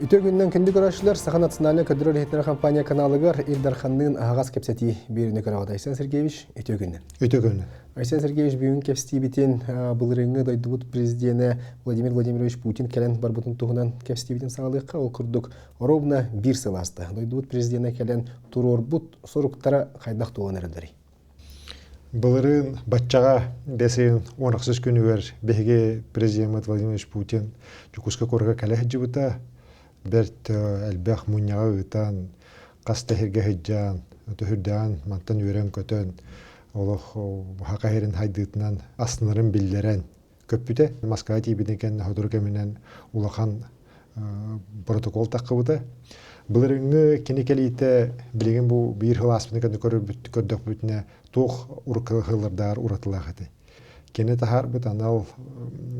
Үтүө күнүнэн күндү көрөөччүлэр, Саха национальнай көрдөрөр иһитиннэрэр компания каналыгар Ил Дарханныын аһаҕас кэпсэтии биэриини көрөҕүт. Айсен Сергеевич, үтүө күнүнэн. Үтүө күнүнэн. Айсен Сергеевич, бүгүн кэпсэтиибитин былырыыҥҥы дойдубут президенэ Владимир Владимирович Путин кэлэн барбытын туһунан кэпсэтиибитин саҕалыахха. Ол курдук, ровно биир сыл ааста. Дойдубут президенэ кэлэн туруорбут соруктара хайдах туолан эрэллэрий? Былырыын баччаҕа бэс ыйын уон ахсыс күнүгэр биһиги президеммит Владимир Путин Дьокуускай куоракка кэлэ сылдьыбыта. Бэрт элбэх мунньаҕы ыытан, хас да сиргэ сылдьан, төһүрдээн, мантан үөрэн-көтөн, олох саха сирин хайдыытынан астынарын биллэрэн көппүтэ. Москва тиийбитин кэннэ сотору кэминэн улахан протокол таххыбыта. Былырыҥҥы кини кэлиитэ билигин бу биир сыл ааспытын кэннэ көрдөхпүтүнэ туох уруккылардааҕар уратылаах этэ. Кини таһаарбыт анал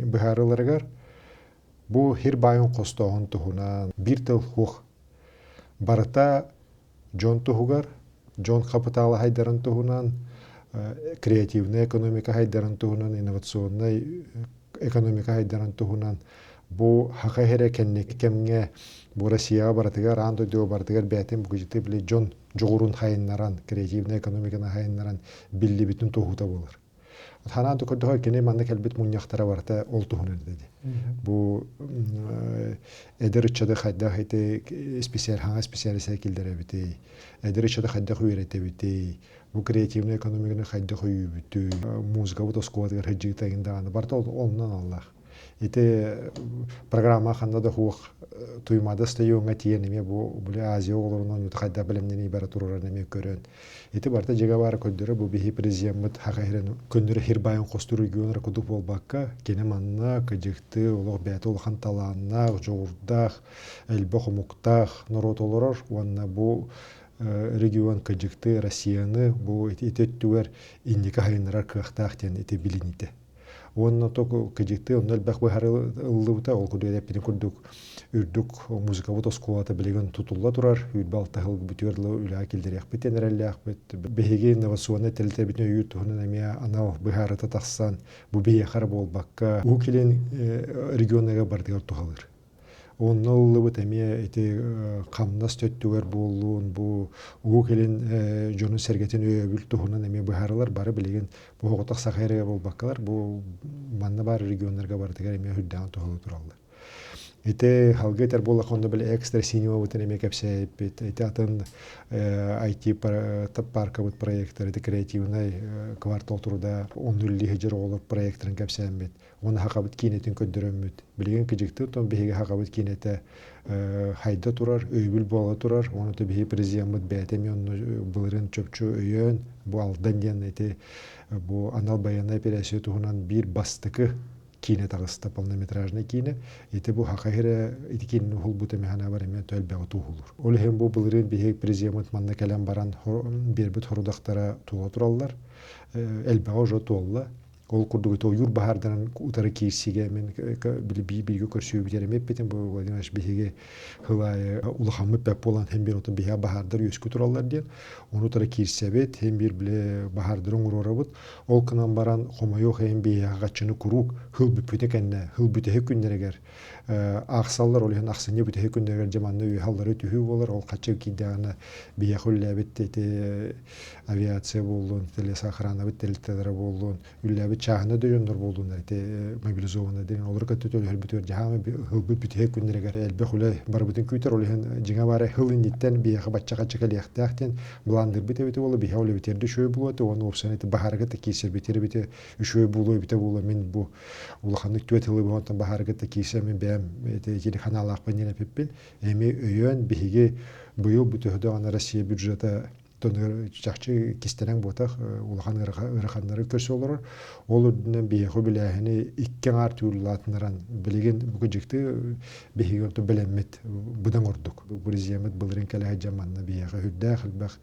быһаарыыларыгар бу хир баайын хостооһун туһунан биир тыл суох. Барыта дьон туһугар, дьон хапытаала хайдарын туһунан, креативная экономика хайдарын туһунан, инновационнай экономика хайдарын туһунан бу хаха эрэ кэнники кэмҥэ бу Россияҕа барытыгар, аан дойдуга барытыгар бэйэтин букучуты били дьон дьоҕурун хайыннаран, креативная экономиканы хайыннаран биллибитин туоһута буолар. Ханаан да көрдөхө кини манна кэлбит мунньахтара барыта ол туһунан этэ. Бу эдэр ыччаты хайдах ити специаль хаҥа специалист киллэрэбитий, эдэр ыччаты хайдах үөрэтэбитий, бу креативный экономиканы хайдах өйүүбүтүй, музыкабыт оскуолатыгар сылдьыыта даҕаны барыта оннун аналлаах. Ити программа ханна да хуох Туймаада стадиоҥҥа тиийэн эмиэ бу били Азия оҕолорун оонньуута хайдах бэлэмнэнии бара турарын эмиэ көрөн. Ити барыта дьиҥэ баара көрдөрө бу биһи президеммит хаха иһирэн көннөрү хир баайын хостуур регионара курдук буолбакка, кини манна кыдьыкты олох бэйэтэ улахан талааннаах, дьоҕурдаах, элбэх омуктаах норуот олорор уонна бу регион кыдьыкты Россияны бу ити өттүгэр инники хайыннарар кыахтаах диэн ити билиниитэ. Уонна то кыдьыктыы онно элбэх быһаарыы ыллыбыта. Ол курдук эппитин курдук үрдүк музыкабыт оскуолата билигин тутулла турар. Үүрбэ алта сыл бүтүөр дылы үлэҕэ киллэриэхпит диэн эрэллээхпит. Биһиги инновационнай тэрилтэбитин өйүүр туһунан эмиэ анал быһаарыта тахсан, бу биһиэхэ эрэ буолбакка, Уһук Илин регионнарыгар барытыгар туһалыыр. Онно ыллыбыт эмиэ ити хамнас төттүгэр буоллун, бу Уһук Илин дьонун-сэргэтин өйөбүл туһунан эмиэ быһаарылар. Бары билигин бу соҕотох Саха эрэ буолбаккалар, бу манна баар регионнарга барытыгар эмиэ үрдээн туһалыы тураллар. Ити халга этэр буоллахха, онно били экстра синемабытын эмиэ кэпсээбиппит. Ити атын IT паркабыт проектор, ити креативнай квартал турда, онну үлэлии сылдьар оҕолор проекторын кэпсээммит. Уонна Хахабыт киинэтин көрдөрөммүт. Билигин кыдьыктыы отон биһиги Хахабыт киинэтэ хайда турар, өйөбүл буола турар. Уонна то биһиги президеммит бэйэтэ эмиэ онно былырыын чопчу өйөөн, бу Алдан диэн ити бу анал байыаннай операция туһунан биир бастакы киинэ таҕыста, полнометражный киинэ. Ити бу Хаха сирэ ити киинэни уһулбут эмиэ санаабар эмиэ то элбэҕи туоһулуур. Ол иһин бу былырыын биһиги президеммит манна кэлэн баран биэрбит сорудахтара туола тураллар. Элбэҕи уже туолла. Ол курдук ити ойуур баһаарданан утары киирсигэ мин били бииргэ көрсүбүтэр эмиэ эппитим бу Владимир Иванович биһиги сыл аайы улахаммыт бэп буолан һин биир отун биһиэхэ баһаардар үөскүү тураллар диэн ону утары киирсэбит һин биир били баһаардары оҥоруорабыт ол гынан баран хомойуох иһин биһиэхэ хаччыны куруук сыл бүппүтэ кэннэ сыл бүтэһик күннэригэр аахсаллар ол иһин ахсынньы бүтэһик күннэригэр дьэ манна үөһэ аллары түһүү буолар ол хаччы киирдэҕинэ биһиэхэ үлэлээбит ити авиация буоллун, лесоохранабыт тэрилтэлэрэ буоллун, үлэлээбит чааһынай да дьоннор буоллуннар ити мобилизованный диэн олору кытта төлөһөрбүтүгэр дьаһаама ылбыт бүтэһик күннэригэр элбэх үлэ барыбытын күүтэр ол иһин дьиҥэ баара сыл инниттэн биһиэхэ бачча-хачча кэлиэхтээх диэн былаанныырбыт эбитэ буолла биһиэхэ үлэбитигэр да үчүгэй буолуо этэ уонна уопсайынан ити баһаарга да киирсэрбитигэр эбитэ үчүгэй буолуо эбитэ буолуо мин бу улаханнык түөрт сылы быһа онтон баһаарга да киирсэ мин бэйэм ити телеханаалаахпын диэн эпиппин эмиэ өйөөн биһиги быйыл бу төһө даҕаны Россия бюджета чахчы кистэлэҥ буотах улахан ыараханнары көрсө олорор. Ол үрдүнэн биһиэхэ үбүлээһини икки аҥаар түүллаатынаран билигин бу дьикти биһиги орто бэлэммит быдан ордук. Президеммит былырыын кэлэ сылдьан манна биһиэхэ үрдээх элбэх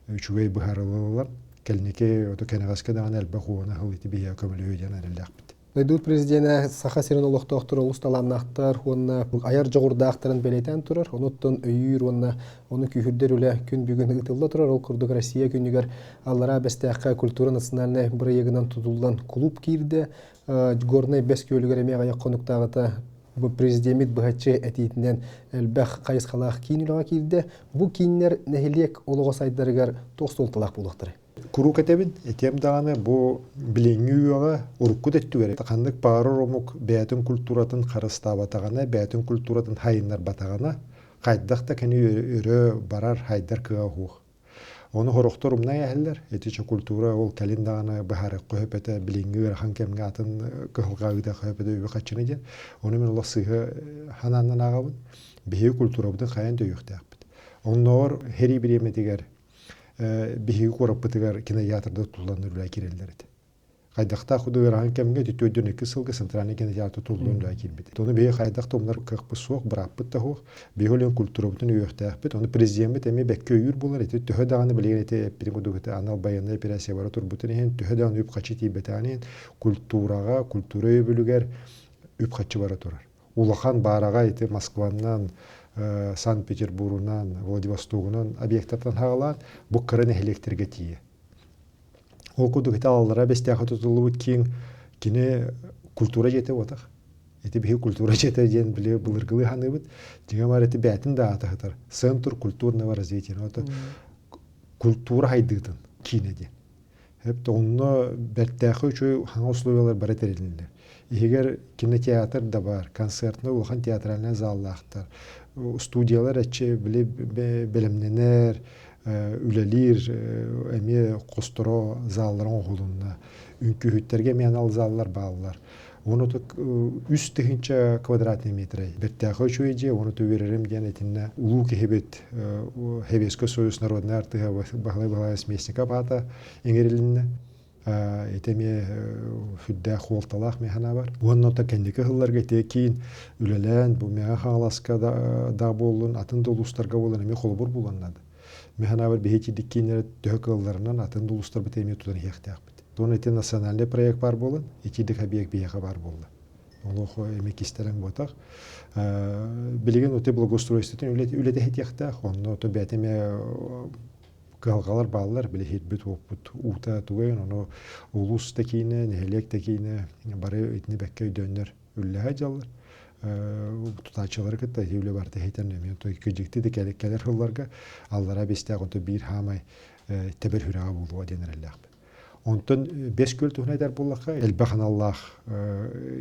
үчүгэй быһаарыллалар. Кэлники ото кэнэҕэскэ даҕаны элбэх уона сыл ити биһиэхэ көмөлөһүө диэн эрэллээхпит. Дойдубут президенэ Саха сирин олохтоохторо олус талааннаахтар уонна айар дьоҕурдаахтарын бэлиэтээн турар. Онуттан өйүүр уонна ону күүһүрдэр үлэ күн бүгүн ыытылла турар. Ол курдук Россия күнүгэр Аллараа Бэстээххэ культура национальнай бырайыагынан тутуллан кулууп киирдэ. Горнай Бэс күөлүгэр эмиэ аҕыйах хонуктааҕыта Бу президеммит быһаччы этиитинэн элбэх хайысхалаах киин үлэҕэ киирдэ. Бу кииннэр нэһилиэк олоҕо сайдарыгар туох суолталаах буолуохтарай? Куруук этэбин, этиэм даҕаны бу билиҥҥи үйэҕэ урукку да өттүгэр ханнык баҕарар омук бэйэтин культуратын харыстаабатаҕына, бэйэтин культуратын хайыннарбатаҕына, хайдах да кини өрө барар, хайдар кыаҕа суох. Ону сорохтор умна эһэллэр. Итиччэ культура ол кэлин даҕаны быһаарыахха сөп этэ, билиҥҥи ыарахан кэмҥэ атын кыһалҕа ыытыахха сөп этэ үбү-харчыны диэн. Ону мин олох сыыһа санааннан ааҕабын. Биһиги культурабытын хайаан да өйүөхтээхпит. Оннооҕор сэрии бириэмэтигэр биһиги куораппытыгар кинотеатрда тутуллан үлэ киирэллэр этэ. Хайдахтаах курдук ыарахан кэмҥэ 42 сылга центральный кинотеатр тутуллан үлэ киирбит. Ону биһиги хайдах да умнар кыахпыт суох, бырааппыт да суох. Биһиги олен культурабытын өйүөхтээхпит. Ону президеммит эмиэ бэккэ өйүүр буолар. Ити төһө даҕаны билигин ити эппитин курдук ити анал байыаннай операция бара турбутун иһин, төһө даҕаны үп-харчы тиийбэтэҕин иһин, культураҕа, культура өйөбүлүгэр үп-харчы бара турар. Улахан баараҕай ити Москванан, Санкт-Петербургунан, Владивостогунан объектартан хаалаан бу кыра нэһилиэктэргэ тиийэ. Ол курдук ити аллара бэстээхэ тутуллубут киин кини культура дьиэтэ буотах. Ити биһи культура дьиэтэ диэн били былыргылыы ханыыбыт. Дьиҥэ баар ити бээтин да аата сытар. Центр культурного развития. Это культура хайдыытын киинэ диэн. Эп онно бэртээхэй үчүгэй хаҥа условиялар бары тэрилиннилэр. Иһигэр кинотеатр да бар, концертный улахан театральнай заллаахтар, студиялар эчи били бэлэмнэнэр, үлэлиир эмиэ хосторо залларын оҥоһулунна. Үҥкүүһүттэргэ эмиэ анал заллар бааллар. Ону 3000 квадратный метр. Бэртээхэй үчүгэй дьиэ, ону үөрэрим диэн итиннэ улуу киһибит Советский Союз народнай артыыһа Баһылай Баһылаевич Местников аата иҥэрилиннэ. Ити эмиэ сүрдээх хуолталаах миэхэ бар. Уонна оттон кэнники сылларга ити киин үлэлээн, бу Мэҥэ Хаҥаласка да буоллун, атын да улуустарга буоллун эмиэ холобур буолуон наада. Мин санаабар биһи итирдик кииннэрэ төһө кыалларынан атын да улуустарбыт эмиэ тутан иһиэхтээхпит. Туон ити национальный проект баар буолан, итирдик объект биһиэхэ баар буолла. Олох эмиэ кистэлэҥ буотах. Билигин ути благоустройствотын үлэтэ иһитиэхтээх, онно ото бэйэтэ эмиэ кыһалҕалар бааллар, били иһирбит уоппут уута тугайын, ону улуус да киинэ, нэһилиэк да киинэ бары итини бэккэ өйдөөннөр үллэһэ дьаллар. Тутааччылары кытта ити үлэ барыта иһитэн эмиэ кыдьыкты да кэлэр сылларга аллара бэстээх онто биир хаамай тэбэр сүрэҕэ буолуо диэн эрэллээхпин. Онтон бэс күөл туһунан этэр буоллахха, элбэх аналлаах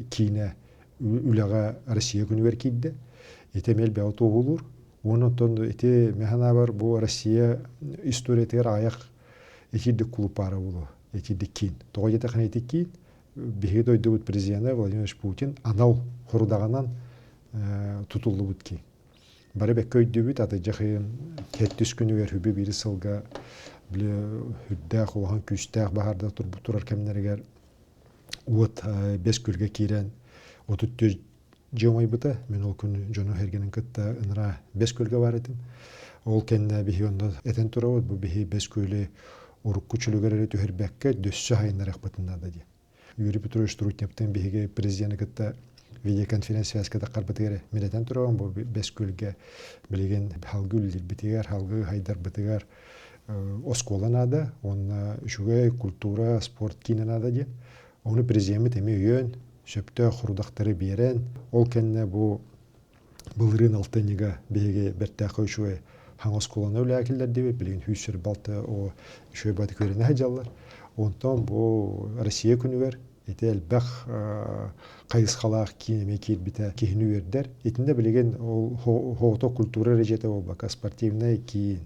киинэ үлэҕэ Россия күнүгэр киирдэ. Ити эмиэ элбэҕи туоһулуур. Уонна оттон ити мин санаабар бу Россия историятыгар аҕыйах итирдик кулууп баара буолуо. Итирдик киин. Тоҕо диэтэххинэ ити киин биһиги дойдубут президенэ Владимир Путин анал хорудаҕынан тутуллубут киин. Бары бэккэ өйдүүбүт, атырдьах ыйын сэттис күнүгэр хүбү биир сылга били үрдээх улахан күүстээх баһаардар турбут турар кэмнэригэр уот бэс күлгэ киирэн 34 дьиэ умайбыта. Мин ол күн дьону сэргэнин кытта ыныраа бэс күөлгэ баар этим. Ол кэннэ биһи онно этэн турабыт, бу биһи бэс күөлү урукку чөлүгэр эрэ түһэрбэккэ дөссө хайыннарыахпытын наада диэн. Юрий Петрович Трутневтыын биһиги президени кытта видеоконференц-связка таххарбытыгар мин этэн турабын, бу бэс күөлгэ билигин халгы үлэлиирбитигэр, халгы хайдарбытыгар оскуола наада, уонна үчүгэй культура, спорт киинэ наада диэн. Ону президеммит эмиэ өйөөн, сөптөөх хорудахтары биэрэн, ол кэннэ бу былырыын алтынньыга биһиги бэртээхэй үчүгэй хаҥа оскуоланы үлэҕэ киллэрдибит, билигин 146 оҕо үчүгэй баҕайытык үөрэнэ сылдьаллар. Онтон бу Россия күнүгэр ити элбэх хайысхалаах киин эмиэ киирбитэ киһини үөрдэр. Итиннэ билигин ол соҕотох культура эрэ дьиэтэ буолбакка, спортивнай киин,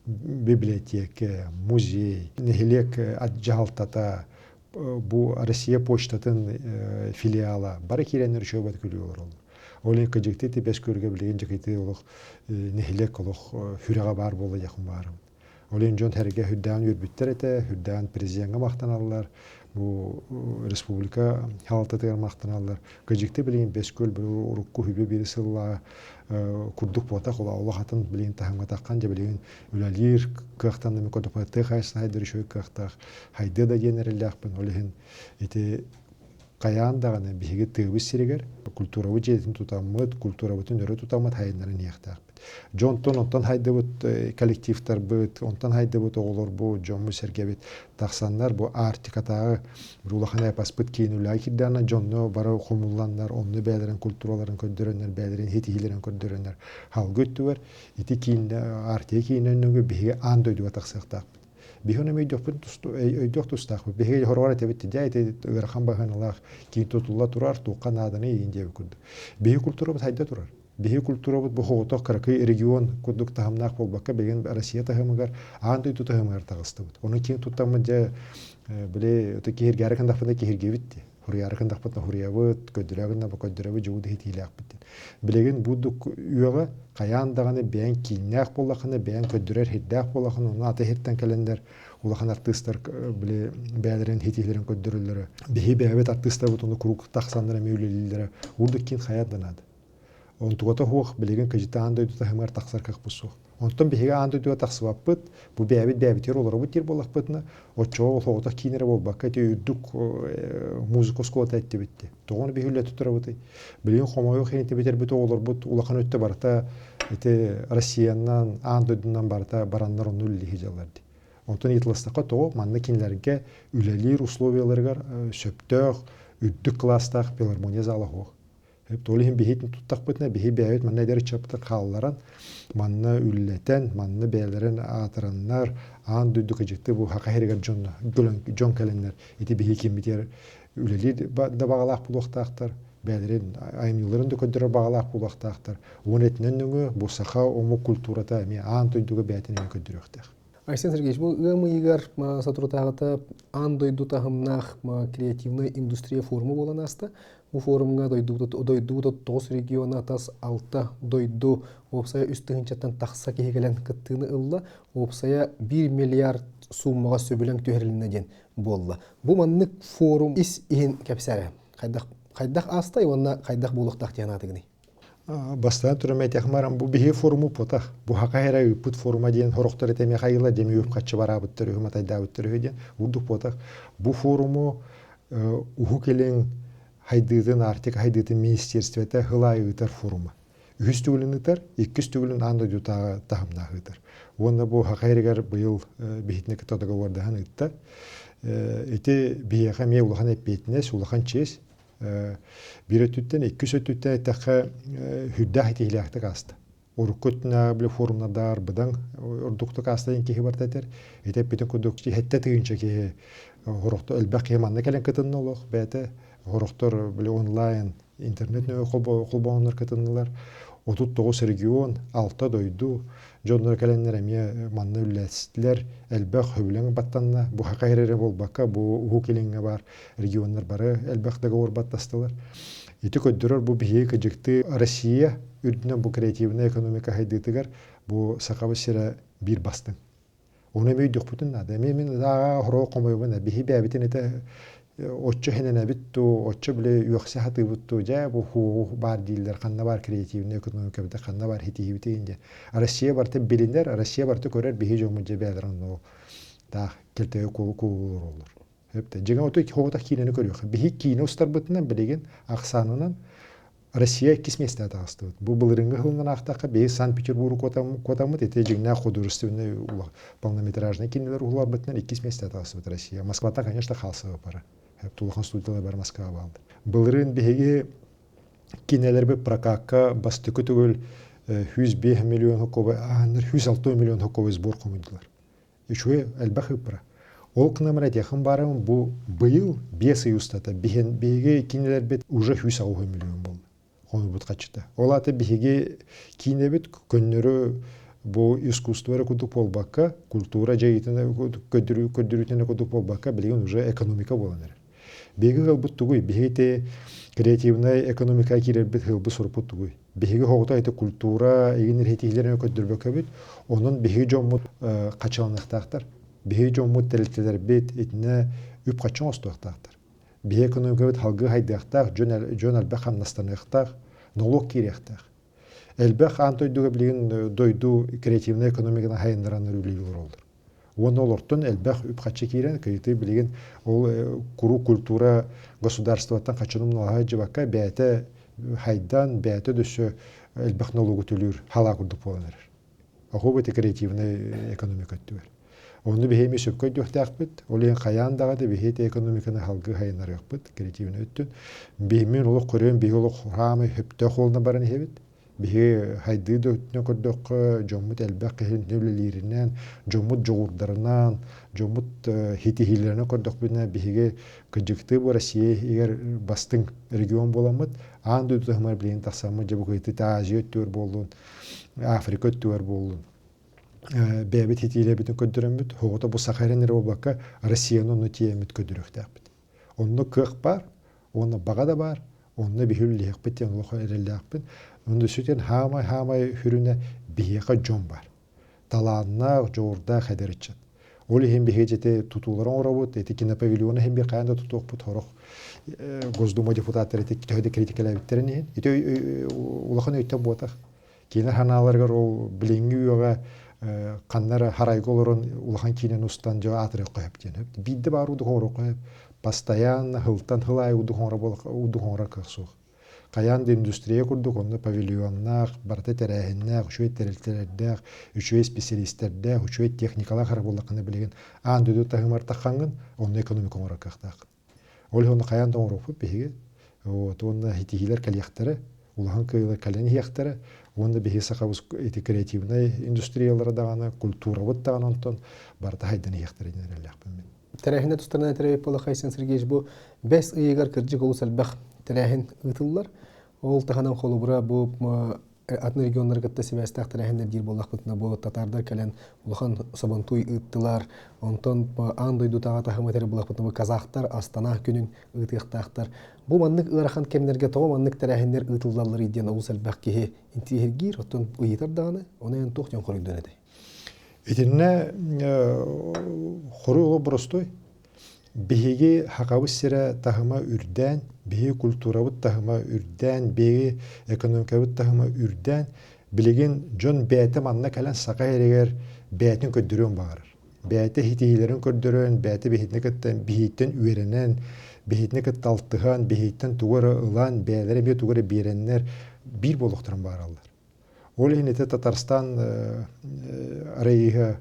библиотека, музей, нэһилиэк дьаһалтата, бу Россия почтатын филиала бары киирэннэр үчүгэй бат күлүү олороллор. Ол иһин кыдьыкты ити бэс күөлгэ билигин дьакыйты олох нэһилиэк олох сүрэҕэ баар буолла диэххин баарым. Ол иһин дьон сэргэ үрдээн үөрбүттэр этэ, үрдээн президеҥҥэ махтаналлар, бу республика салалтатыгар махтаналлар. Кыдьыкты билигин бэс күөл урукку хүбү биир сыллаа курдук буотах, олох атын билигин таһымҥа таххан дьэ билигин үлэлиир кыахтанным көрдөхпүнэ тыа хаһайыстыбатын хайдыр үчүгэй кыахтаах хайдыа да диэн эрэллээхпин. Ол иһин ити хайаан даҕаны биһиги тыабыт сиригэр культурабыт дьиэтин тутаммыт, культурабытын өрө тутаммыт хайыннаран иһиэхтээхпит. Дьонтон онтон хайдыбыт коллективтарбыт, онтон хайдыбыт оҕолорбут, дьоммут-сэргэбит тахсаннар бу Арктикатааҕы улахан эпоспыт киин үлэҕэ киирдэҕинэ дьонно бары хомулланнар, онно бэйэлэрин культураларын көрдөрөннөр, бэйэлэрин ситиһиилэрин көрдөрөннөр халгы өттүгэр ити киин Арктика киинин нөҥүө биһиги аан дойдуга тахсыахтаахпыт. Биһи ону өйдөхпүт өйдөх тустаахпыт. Биһиги хороҕор этэбит дьэ ити ыарахан баһыналаах киин тутулла турар, туохха нааданы иин диэбит курдук. Биһи культурабыт хайда турар. Биһиги культурабыт бу соҕотох кыракый регион курдук таһымнаах буолбакка, билигин Россия таһымыгар, аан дойду таһымыгар таҕыстыбыт. Ону киэҥ туттаммыт дьэ, били киһиргээри гыннахпытына киһиргиэбит дии. Хуруйаары гыннахпытына хуруйабыт, көрдөрө гыннахпытына көрдөрөбүт, дьобу да иһитиилээхпит диэн. Билигин бу үөҕэ хайаан даҕаны бэйэҥ кииннээх буоллаххына, бэйэҥ көрдөрөр сирдээх буоллаххына, ону аты сиртэн кэлэннэр улахан артыыстар били бэйэлэрин ситиһиилэрин көрдөрөллөрө. Биһи бэйэбит артыыстарбыт ону куруук тахсаннар эмиэ үлэлииллэрэ. Урдук киин хайаан да наада. Онтугата суох билигин кыдьыта аан дойду таһымыгар тахсар кыахпыт суох. Онтон биһиги аан дойдуга тахсыбаппыт, бу бэйэбит бэйэбитигэр олоробут диир буоллахпытына, оччоҕо соҕотох киин эрэ буолбакка, ити үрдүк музыка оскуолата эттибит дии. Тоҕо ону биһи үлэ туттарабытый? Билигин хомойуох иһин итибитэрбит оҕолорбут улахан өттө барыта ити Россиянан, аан дойдунан барыта бараннар онну үлэлии сылдьаллар дии. Онтон ыйыталастахха тоҕо манна кинилэргэ үлэлиир условияларыгар сөптөөх, үрдүк кылаастаах филармония зала суох. Ол иһин биһи туттахпытына, биһи бэйэбит манна эдэр ыччаппытын хаалларан, манна үллэтэн, манна бэйэлэрин аатыраннар, аан дойду кыдьыкты бу саха сиригэр дьон, дьон кэлэннэр ити биһи киммитигэр үлэлиир да баҕалаах буолуохтаахтар, бэйэлэрин айымньыларын да көрдөрөр баҕалаах буолуохтаахтар. Уон этинэн нөҥүө бу саха омук культурата эмиэ аан дойдуга бэйэтин эмиэ көрдөрүөхтээх. Айсен Сергеевич, бу ыам ыйыгар соторутааҕыта аан дойду таһымнаах креативнай индустрия форума буолан ааста. Бу форумҥа дойдубут тоҕус региона тас алта дойду уопсайа үс тыһыынчаттан тахса киһи кэлэн кыттыыны ылла. Уопсайа 1 миллиард сууммаҕа сөбүлэҥ түһэрилиннэ диэн буолла. Бу маннык форум ис иһин кэпсээрэ. Хайдах хайдах аастай уонна хайдах буолуохтаах диэн аатыгыный? Бастаан туран этиэх баран бу биһиги форуму потах. Бу хака эрэ ыыппыт форума диэн сорохтор этэ Михаила диэн үп хаччы бараабыттар үһү матайдаабыттар үһү диэн урдук потах. Бу форуму Уһук Илин хайдыытын Арктика хайдыытын министерствота сыл аайы ыытар форума. Үһүс төгүлүн ыытар, иккис төгүлүн аан дойдутааҕы таһымнаах ыытар. Уонна бу Саха сиригэр быйыл биһитини кытта договордаһан ыытта. Ити биһиэхэ эмиэ улахан эппиэтинэс, улахан чиэс. Биир өттүттэн, иккис өттүттэн эттэххэ, сүрдээх итиһилээхтик ааста. Урукку өттүнээҕи били форумнардар быдаҥ ордуктук ааста диэн киһи барыта этэр. Ити эппитин курдук сэттэ тыһыынча киһи хорохто элбэх киһи манна кэлэн кытынна олох бэйэтэ хорохтор били онлайн интернет нөҥүө холбооннор кытыннылар. 39 регион, алта дойду дьонноро кэлэннэр эмиэ манна үлэлэстилэр. Элбэх сөбүлэҥ баттанна. Бу Саха эрэ буолбакка, бу Уһук Илиҥҥэ баар регионнар бары элбэх договор баттастылар. Ити көрдөрөр бу биһиги кыдьыктыы Россия үрдүнэн бу креативнай экономика сайдыытыгар бу Сахабыт сирэ биир бастыҥ. Ону эмиэ өйдүөхпүтүн наада. Эмиэ мин ытааҕа хоруо хомойобун биһи бэйэбитин этэ оччо хинэнэбит туу, оччо били үөхсэ сатыыбыт туу, дьэ бу хуоҕу баар дииллэр, ханна баар креативнай экономикабыт, ханна баар ситиһиибит диэн. Россия барыта билинэр, Россия барыта көрөр биһи дьоммут дьэ бэйэлэрин онно таах кэлтэйэ куолулар. Өптө. Дьиҥэ оту хоҕотох киинэни көрүөххэ. Биһи киинэ устарбытынан билигин ахсаанынан Россия иккис миэстэҕэ таҕыстыбыт. Бу былырыыҥҥы сылынан аахтахха биһи Санкт-Петербургу куотаммыт, ити дьиҥнээх художественный полнометражный кинилэр уһуларбытынан иккис миэстэҕэ таҕыстыбыт Россия. Москвата, конечно, хаалсыба бара. Улахан студиялар бар Москва бааллар. Былырыын биһиги кинилэрбит прокакка бастакы төгүл 105 миллион хоккобай, 106 миллион хоккобай сбор хомуйдулар. Үчүгэй элбэх ыыппыра. Ол гынан этиэххин баарым бу быйыл 5 ый устата биһиги кинилэрбит уже 160 миллион буолла. Хонубут хаччыта. Ол аата биһиги киинэбит көннөрү бу искусство эрэ курдук буолбакка, культура дьайыытын көрдөрүүтүн курдук буолбакка, билигин уже экономика буолан эрэр. Биһиги ыалбыт тугуй? Биһиги ити креативнай экономикаҕа киирэрбит ыалбыт сорукпут тугуй? Биһиги оҕото ити культура игин иһитиилэрин көрдөрбөкөбүт. Онон биһиги дьоммут хачыланыахтаахтар. Биһиги дьоммут тэрилтэлэрбит итинэ үп-харчы оҥостуохтаахтар. Биһиги экономикабыт халгыы хайдыахтаах, дьон элбэх хамнастаныахтаах, нолуок киириэхтээх. Элбэх аан дойдуга билигин дойду креативнай экономиканы хайыннараннар үлэлии олороллор. Уонна олортон элбэх үп-харчы киирэн, кыйыты билигин ол куруук культура государствоттан хаччыны умнулаһа дьыбакка бэйэтэ хайдан, бэйэтэ дөссө элбэх налогу төлүүр халаа курдук буолан эрэр. Оһуоба ити креативнай экономика өттүгэр. Онну биһи эмиэ сөпкө өйдүөхтээхпит. Ол иһин хайаан даҕаны биһи ити экономиканы халгыы хайынарыахпыт креативнай өттүн. Биһи олох көрүөн биһи олох хаамай хөптөөх уолна баран иһэбит. Биһи хайдыы да өттүнэн көрдөххө, дьоммут элбэх киһини үлэлииринэн, дьоммут дьоҕурдарынан, дьоммут хитиһиилэринэн көрдөхпүтүнэ, биһиги кыдьыктыы бу Россия иһигэр бастыҥ регион буоламмыт, аан дойду таһымыгар билигин тахсаммыт, дьэ бу кыйты Азия өттүгэр буоллун, Африка өттүгэр буоллун, бэйэбит хитиилэрбитин көрдөрөммүт, оҕото бу Саха эрэн эрэ буолбакка, Россияны онно тиийэммит көрдөрүөхтээхпит. Онно кыах баар, уонна баҕа да баар, онно биһи үлэлиэхпит диэн олох эрэллээхпин. Онно сүтэн хаамай-хаамай хүрүнэ биһиэхэ дьон баар. Талааннаах, дьоҕурдаах эдэр ыччат. Ол иһин биһиги дьэти тутуулары оҥоробут, ити кинопавильону иһин биир хайаан да тутуохпут сорох Госдума депутаттара ити төһө да критикэлээбиттэрин иһин. Ити улахан өйтөн буотах. Кинилэр санааларыгар ол билиҥҥи үйэҕэ ханна эрэ харайга олорон улахан киинэни устан дьэ аатырыахха сөп диэн сөп. Биирдэ баар удух оҥоруохха сөп. Постоянно сылтан сыл аайы удух оҥорор кыах суох. Хайаан да индустрия курдук онно павильоннаах, барыта тэрээһиннээх, үчүгэй тэрилтэлэрдээх, үчүгэй специалистэрдээх, үчүгэй техникалаах эрэ буоллаххына билигин аан дойду таһымар таххаҥҥын онно экономика оҥорор кыахтааххын. Ол иһин онно хайаан да оҥоруохпут биһиги. Вот, уонна итиһиилэр кэлиэхтэрэ, улахан кыайыылар кэлэн иһиэхтэрэ. Уонна биһиги сахабыз ити креативнай индустриялара даҕаны, культурабыт даҕаны онтон барыта хайдан иһиэхтэрэ диэн эрэллээхпин мин. Тэрээһинэ тустарынан этэрэ буоллахха Айсен Сергеевич бу бэс ыйыгар кырдьык олус элбэх тэрээһин ыытыллар. Ол таһынан холобура бу атын регионнары кытта сибээстээх тэрээһиннэр диир буоллахпытына, бу татаардар кэлэн улахан Сабантуй ыыттылар. Онтон аан дойдутааҕы таһымы этэр буоллахпытына, бу казахтар Астана күнүн ыытыахтаахтар. Бу маннык ыарахан кэмнэргэ тоҕо маннык тэрээһиннэр ыытыллалларый диэн олус элбэх киһи интириэһиргиир, оттон ыйытар даҕаны, ону эн туох диэн хоруйдуон этэй? Итиннэ хоруй олох боростуой. Биһиги Сахабыт сирэ таһыма үрдээн, биһиги культурабыт таһыма үрдээн, биһиги экономикабыт таһыма үрдээн, билигин дьон бэйэтэ манна кэлэн саха сиригэр бэйэтин көрдөрүөн баҕарар. Бэйэтэ ситиһиилэрин көрдөрөн, бэйэтэ биһитини кытта биһиттэн үөрэнэн, биһитини кытта алтыһан, биһиттэн тугу эрэ ылан, бэйэлэрэ эмиэ тугу эрэ биэрэннэр биир буолуохтарын баҕараллар. Ол иһин ити Татарстан Раиһа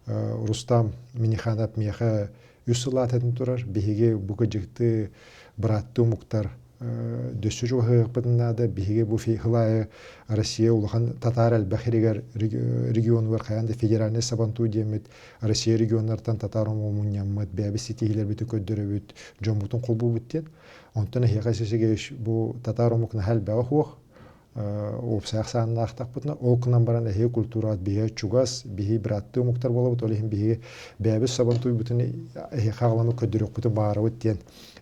Рустам Миниханов миэхэ үс сыл аататын турар. Биһиги бу кыдьыкты бырааттыы омуктар дөссө чугаһыахпытын наада. Биһиги бу хылаайы Россия улахан татаар элбэх иригэр регионугар хайаан да федеральный сабантуу диэммит Россия регионнартан татаар омугу мунньаммыт, бэйэбит ситиһиилэрбитин көрдөрөбүт, дьоммутун холбуубут диэн. Онтон эһиэхэ Сергеевич бу татаар омук наһаа элбэҕэ суох. Уопсай ахсааннаахтахпытына, ол гынан баран эһиги культураҕыт биһиги чугас, биһиги бырааттыы омуктар буолабыт, ол иһин биһиги бэйэбит сабан туйбутун эһиэхэ аҕалан көрдөрүөхпүтүн баҕарабыт диэн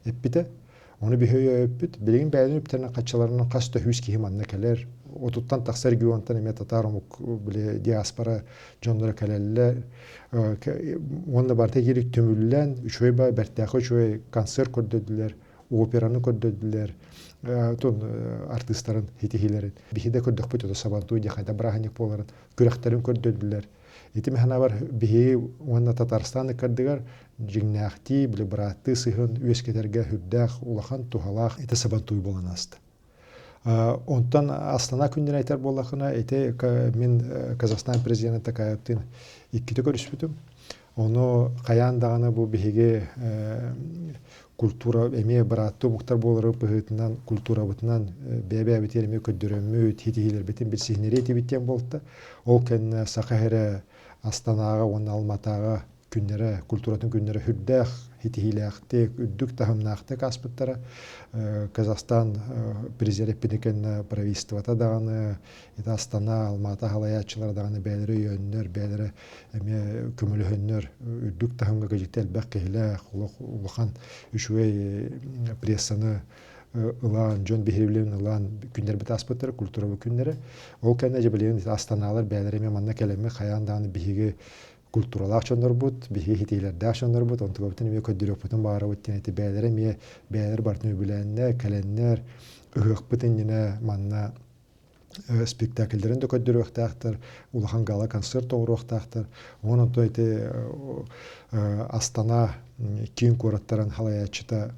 эппитэ. Ону биһиги өйөөбүппүт. Билигин бэйэлэрин үптэринэн хаччаларынан хас да сүүс киһи манна кэлэр. Отуттан тахса регионтан эмиэ татаар омук били диаспора дьонноро кэлэллэр. Уонна барыта киирик түмүллэн, үчүгэй баа бэртээхэй үчүгэй концерт көрдөрдүлэр. Операны көрдөрдүлэр, тон артыыстарын ситиһиилэрин. Биһи да көрдөхпүт ото Сабантуй диэн хайда бырааһынньык буоларын, күрэхтэрин көрдөрдүлэр. Ити механабар биһи уонна Татарстан ыккардыгар дьиҥнээхтии, били бырааттыы сыһыан үөскэтэргэ сүрдээх улахан туһалаах ити Сабантуй буолан ааста. Онтон Астана күннэрэ этэр буоллахына, ити мин Казахстан президенэ Токаевтыын иккитэ көрүспүтүм. Ону хайаан даҕаны бу биһиги культура эмиэ бырааттыы омуктар буолары быһыытынан культурабытынан бэйэ-бэйэбитигэр эмиэ көрдөрөммүт, ситиһиилэрбитин билсиһиннэриэ этибит диэн буолта. Ол кэннэ Саха сирэ Астанаҕа уонна Алматаҕа күннэрэ, культуратын күннэрэ сүрдээх ситиһиилээхтик, үрдүк таһымнаахтык ааспыттара. Казахстан президент эппитин кэннэ правительствота даҕаны, ити Астана, Алмата салайааччылара даҕаны бэйэлэрэ өйөөннөр, бэйэлэрэ эмиэ көмөлөһөннөр үрдүк таһымҥа кыдьыкта элбэх киһилээх, улахан үчүгэй прессаны ылаан, дьон биһирэбилин ылаан күннэрбит ааспыттара, культурабыт күннэрэ. Ол кэннэ дьэ билигин Астаналар бэйэлэрэ эмиэ манна кэлэммит хайаан даҕаны биһиги культуралаах дьоннорбут, биһиги итиилэрдээх дьоннорбут, онтукабытын эмиэ көрдөрүөхпүтүн баҕарабыт диэн эти бэйэлэрэ эмиэ бэйэлэр барытын үбүлээннэр, кэлэннэр, ыһыахпыт иннинэ манна спектакльдэрин да көрдөрүөхтээхтэр, улахан гала-концерт оҥоруохтаахтар. Онон онтон ити Астана киин куораттарын халайааччыта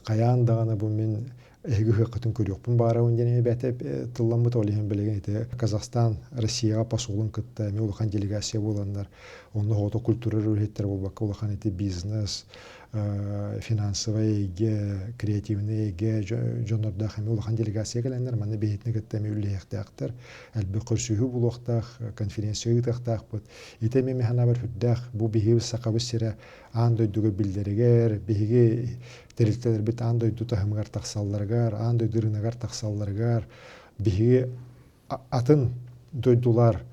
хайаан даҕаны бу мин Эһиги ыһыаххытын көрүөхпүн баҕарабын диэн эмиэ бэйэтэ тылламмыт. Ол иһин билигин ити Казахстан Россияҕа посолун кытта эмиэ улахан делегация буоланнар, онно оҕото культура үлэһиттэрэ буолбакка улахан ити бизнес, финансовай эйгэ, креативный эйгэ дьоннордоох эмиэ улахан делегация кэлэннэр, манна биһитини кытта эмиэ үлэлэһиэхтээхтэр, элбэх көрсүһүү булуохтаах, конференция ыытыахтаахпыт. Ити эмиэ мин сүрдээх бу биһиги Сахабыт сирэ аан дойдуга биллэригэр, биһиги тэрилтэлэрбит аан дойду таһымыгар тахсалларыгар, аан дойду рыногар тахсалларыгар, биһиги атын дойдулар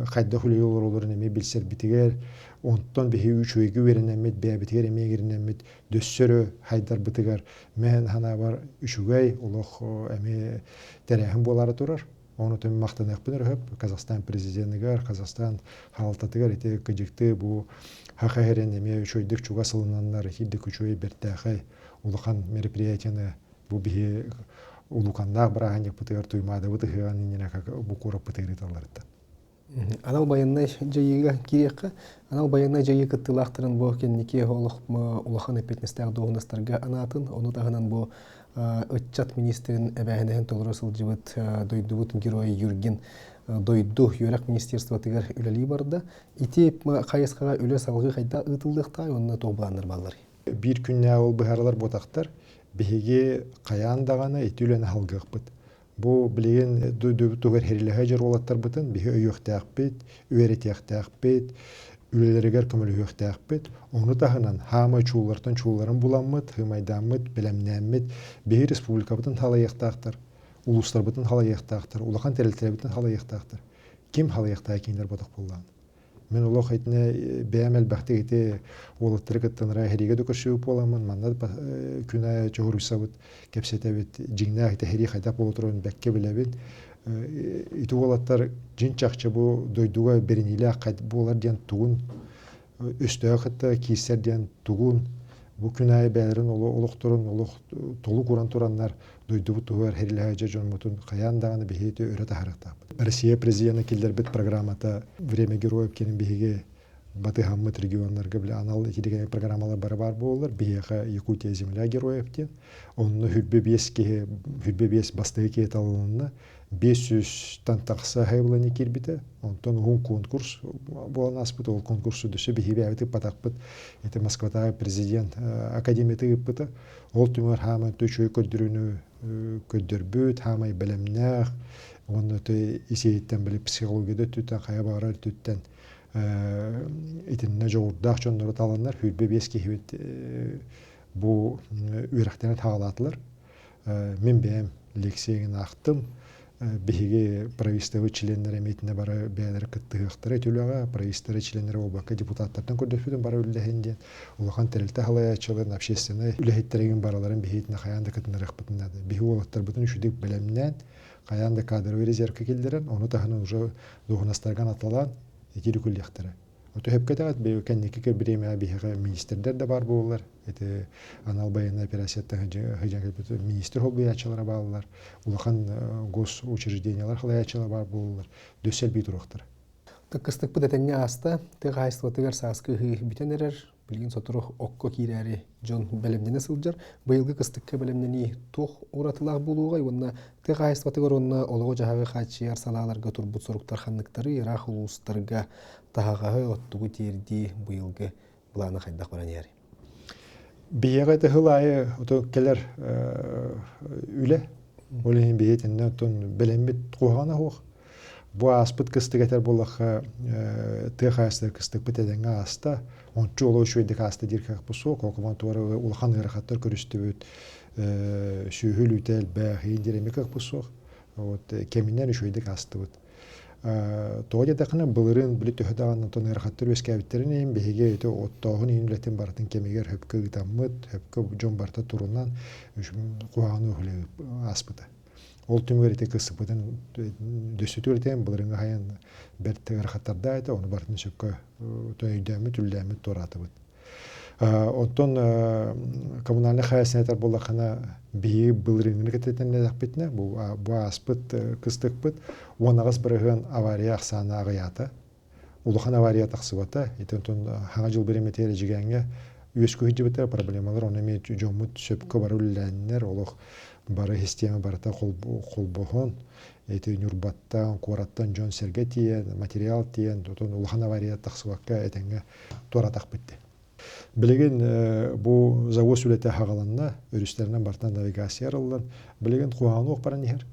хайдах үлэлии олороллорун эмиэ билсэрбитигэр, онтон биһиги үчүгэйгэ үөрэнэммит, бэйэбитигэр эмиэ иҥэринэммит, дөссөрө хайдарбытыгар мэн санаабар үчүгэй олох эмиэ тэрээһин буолаары турар. Ону түм махтаныахпын өрөһөп Казахстан президеныгар, Казахстан хаалтатыгар ити кыдьыкты бу хаха хэрен эмиэ үчүгэйдик чугас ылынаннар, итирдик үчүгэй бэртээхэй улахан мероприятияны бу биһи улуканнаах бырааһынньыкпытыгар Туймаадабыт ыһыаҕын иннинэ бу куораппытыгар ыыталларыттан. Анал байыаннай дьайыыга киириэххэ, анал байыаннай дьайыы кыттыылаахтарын бу кэнники олох улахан эппиэтинэстээх дуоһунастарга анаатын, ону таһынан бу ыччат министрин эбээһинэһин толоро сылдьыбыт дойдубут геройа Юргин дойду үөрэх министерствотыгар үлэлии барда. Ити хайысхаҕа үлэ салгыы хайдах ыытыллыахтааҕый уонна туох былааннар баалларый? Биир күннээҕи ол быһаарылар буотахтар. Биһиги хайаан даҕаны ити үлэни салгыахпыт. Бу билигин дойдубутугар хэрилэһэ дьар уолаттарбытын биһи өйүөхтээхпит, үөрэтиэхтээхпит, үлэлэригэр көмөлөһүөхтээхпит. Ону таһынан хаамай чууллартан чуулларын буламмыт, хыымайдааммыт, бэлэмнээммит биһи республикабытын халайыахтаахтар, улуустарбытын халайыахтаахтар, улахан тэрилтэлэрбитин халайыахтаахтар. Ким халайыахтаах кинилэр ботох буоллаҕына. Мин олох итинэ бэйэм элбэхтик ити уолаттары кыттан эһиригэ да көрсүбүт буоламмын, манна күн аайы чоһуруйсабыт, кэпсэтэбит, дьиҥнээх ити эһири хайдах буола турарын бэккэ билэбин. Ити уолаттар дьиҥ чахчы бу дойдуга бэриниилээх буолар диэн тугун, өстөөх кытта киирсэр диэн тугун, бу күн аайы бэйэлэрин олохторун олох толук уран тураннар дойдубут туһугар хэрилэһэ дьоммутун хайаан даҕаны биһиги өрө таһаарыахтаахпыт. Россия президена киллэрбит программата «Время героев» кэлин биһиги батыһаммыт регионнарга бile анал итилигэ программалар бары баар буолаллар. Биһиэхэ Якутия земля героев диэн. Онно 25 киһи, 25 бастакы киһи талылынна. 500-тан тахса хайбыланы киирбитэ. Онтон уһун конкурс буолан ааспыт. Ол конкурсу дөссө биһиги бэйэбит ыппатахпыт. Ити Москватааҕы президент академията ыыппыта. Ол түмүгэр хааман үчүгэй көрдөрүүнү көрдөрбүт, хаамай бэлэмнээх уонна ис-иһиттэн били психология да өттүттэн хайа баҕарар өттүттэн итиннэ дьоҕурдаах дьоннору таланнар 25 киһибит бу үөрэхтэрин саҕалаатылар. Мин бэйэм лекциягын аахтым. Биһиги правительство членнэрэ эмиэтинэ бары бэйэлэрэ кыттыһыахтара ити үлэҕэ, правительство членнэрэ буолбакка депутаттартан көрдөспүтүм бары үлэлэһин диэн улахан тэрилтэ салайааччыларын, общественнай үлэһиттэригин барыларын биһиитинэ хайаан да кытыннарыахпытын наада. Биһи уолаттарбытын үчүгдүк бэлэмнээн, хайаан да кадровый резервкэ киллэрэн, ону таһынан уже дуоһунастарга анаталаан ити үлэлиэхтэрэ. Ото сөпкө этэҕит, кэнники бириэмэҕэ биһиэхэ министрдэр да баар буолаллар. Ити анал байыаннай операцияттан сылдьан кэлбит министр холбуйааччылара бааллар, улахан госучреждениялар халайааччылара баар буолаллар, дөссө элбии туруохтара. Кыстыкпыт этэҥҥэ ааста, тыа хаһаайыстыбатыгар сааскы ыһыы бүтэн эрэр, билигин сотору окко киирээри дьон бэлэмнэнэ сылдьар. Быйылгы кыстыкка бэлэмнэнии туох уратылаах буолуоҕай уонна тыа хаһаайыстыбатыгар уонна олоҕу-дьаһаҕы хааччыйар салааларга турбут соруктар ханныктары ыраах улуустарга таһаҕаһы, оттугу тиэрдии быйылгы былаана хайдах баран иһэрий? Биһиэхэ ити сыл аайы ото кэлэр үлэ. Ол иһин биһи итиннэ оттон бэлэммит куһаҕана суох. Бу ааспыт кыстык этэр буоллахха, тыа хаһаайыстыба кыстыкпыт этэҥҥэ ааста. Ончу олох үчүгэйдик ааста диир кыахпыт суох. Ол туора улахан ыарахаттар көрүстүбүт. Сүөһү өлүүтэ элбэх, иин диир эмиэ кыахпыт суох. Вот кэминэн үчүгэйдик аастыбыт. Тоҕо диэтэххинэ, былырыын били төһө даҕаны онтон ыарахаттар үөскээбиттэрин иһин биһиги ити оттооһун иһин үлэтин барытын кэмигэр хөпкө ыытаммыт, хөпкө дьон барыта турунан куһаҕаны ааспыта. Ол түмүгэр ити кысыппытын дөссүтүгэр этэн былырыҥҥы хайан бэрт ыарахаттардаах этэ, ону барытын сөпкө өйдөөммүт, үллээммит туораатыбыт. Оттон коммунальнай хаһаайыстыбаны этэр буоллаххына, биһиги былырыыҥҥыны кэтэтэннэтэхпитинэ, бу бу ааспыт кыстыкпыт 18% авария ахсаана аҕыйаата. Улахан авария тахсыбата. Ити онтон хаҥа дьыл бириэмэтигэр Эдьигээҥҥэ Үөскүү сылдьыбыттара проблемалар, ону эмиэ дьоммут сөпкө бары үлэлээннэр, олох бары систиэмэ барыта холбоһон, ити Ньурбаттан, куораттан дьон-сэргэ тиийэн, материал тиийэн, отон улахан авария тахсыбакка этэҥҥэ туоратахпыт дии. Билигин бу завоз үлэтэ хаҕаланна, өрүстэринэн бартан навигация арыллан, билигин куһаҕан уох баран иһэр.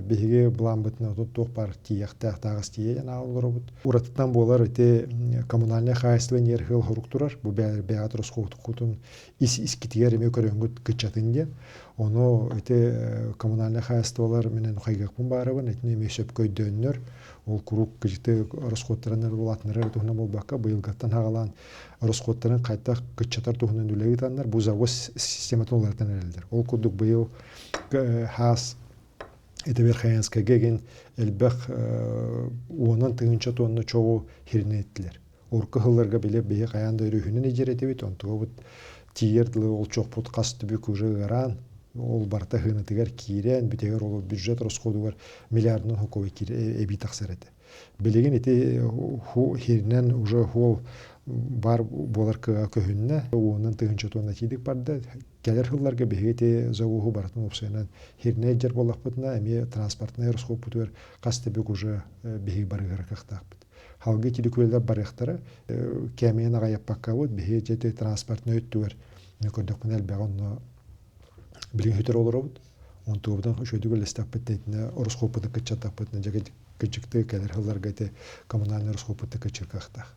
Биһиги былааммытынан туох баар тиийиэхтээх тааҕыс тиийэн олоробут. Уратытынан буолар ити коммунальнай хаһаайыстыба ньиэрхил хорук турар. Бу бэйэҕит ороскуотуккутун ис искитигэр эмиэ көрөҥҥүт кыччатын диэн. Ону ити коммунальнай хаһаайыстыбалар минэн хайгыахпын баарабын, итини эмиэ сөпкө өйдөөннөр, ол куруук кыжыты ороскуоттарын улаатыннарар туһунан буолбакка, быйылгаттан хаҕалаан ороскуоттарын хайдах кыччатар туһунан үлэ ыытаннар, бу завоз систематын уларытан эрэллэр. Ол курдук быйыл хаас ити Верхоянскайга игин элбэх уонан тыһыынча тонна чоҕу хиринэ иттилэр. Урукку сылларга били биһи хайаан да өрүһүнэн идьэр этибит, онтугабыт тиийэр дылы ол чохпут хас түбүк уже ыараан, ол барыта хыынатыгар киирэн, бүтэгэр ол бюджет расходугар миллиардынан хокуой эбии тахсар этэ. Билигин ити хиринэн уже хуол бар буолар кыаҕа көһүннэ. Уонун тыһыынча тонна тиийдик барда. Кэлэр сылларга биһиги ити завоһу барытын уопсайынан хиринэ илдьэр буоллахпытына, эмиэ транспортнай расходпутугар хас да бүк уже биһиги барыгара кыахтаахпыт. Халгы итиликүөлэр барыахтара. Кээмэйин аҕайаппаккабыт биһиги дьэ транспортнай өттүгэр көрдөхпүнэ элбэҕи онно билигин сүтэр олоробут. Онтугубутун үчүгэйдик үллэстэхпит итинэ ороскуоппутун кыччаттахпытына дьэ кыдьыктыы кэлэр сылларга ити коммунальный ороскуоппутун кыччыр кыахтаах.